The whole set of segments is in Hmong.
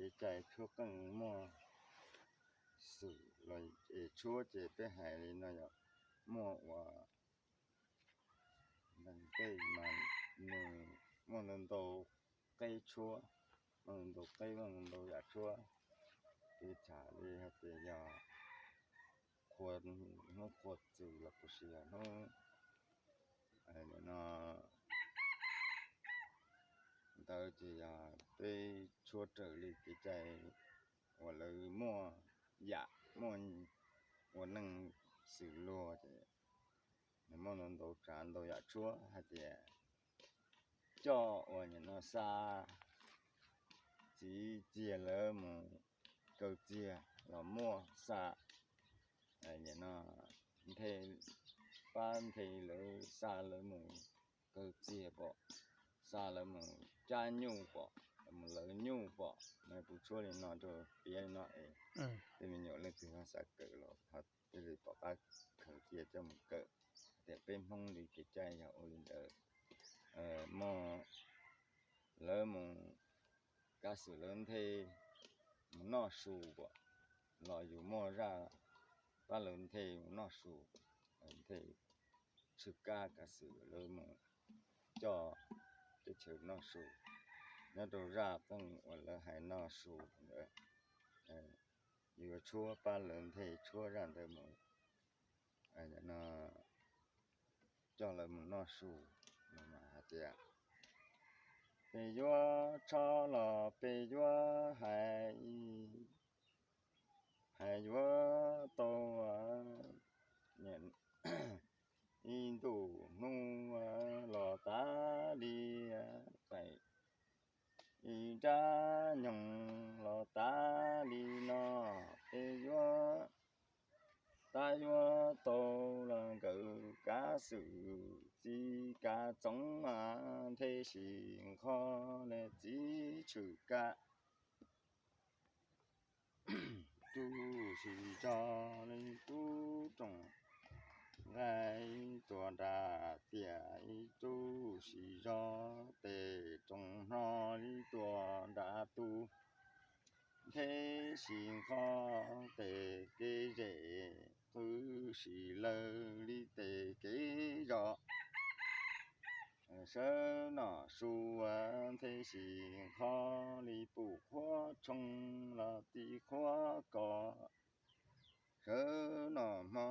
Kev cai tshuab qeej muaj xwm los es tshuab ces peb hais li no yog muaj ua tej mas nws muaj ntau ntau qeb tshuab, muaj ntau ntau qeb, muaj ntau ntau yam tshuab. Kev tham li hais tias yog qhua, hnub qhua txws los puas sis yog hnub no ntawd ces yog peb tshuab raws li kev cai uas lawv muaj yam muaj ua neej xws luag ces nws muaj ntau ntau tsav ntau yam tshuab hais tias coj uas nim no xa txiv txiag lawv mus kaw txiag los muaj, xa nim no nthe, pab nthe lawv xa lawv mus kaw txiag pom, xa lawv mus cab nyuj pom, mus lawv nyuj pom no. Kuv tshuab li no rau piav li no es tej me nyuam leej twg ho xav kawm los ho thiaj li pom qab khaws cia coj mus kawm. Tias peb Hmoob li kev cai yog ua li ntawd, muaj lawv mus, kav xwm lawv nthe mus noj su pom, los yus muaj zaj pab lawv nthe mus noj su, nthe tshwj kab kav xwm lawv mus coj teb chaws noj su. Nyob rau zaj qeej uas lawv hais noj su ntawd, yus yuav tshuab pab lawv nthe tshuab zaj ntawd mus coj lawv mus noj su. Hais tias peb yuav tsho los peb yuav hais, hais yuav tau ib ntus hnub los tas li, ib nrab nyoog los tas li no, peb yuav tab yuav tau los nkawd kav xwm txiv kav txoov nthe sim nqho li txiv tshwm kav. Tub sis zog li tub rooj nqaij tuaj nram tiam, ib tub sis zog tes rooj hno li tuaj nram tus nthe sim nqho, tes kev zem qhwv sim lawg li tes kev zos. Sawv noj su nthe sim nqho li pum qhuav tshooj los ti qhuav kos. Sawv noj hmo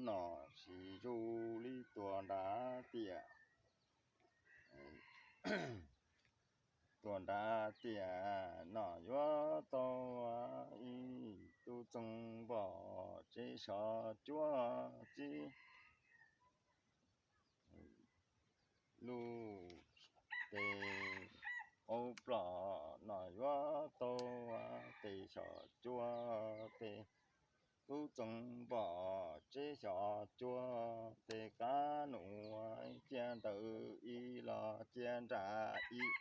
noj sim zus li tuaj nram tiam, tuaj nram tiam noj yuav tau ib tug txoov npom tsev sov cuab txib lub tes qaub plom noj yuav tau tes xyom cuab tes tub txoov npom tsev xyom cuab tes qab num cia ntawm ib los cia nram ib.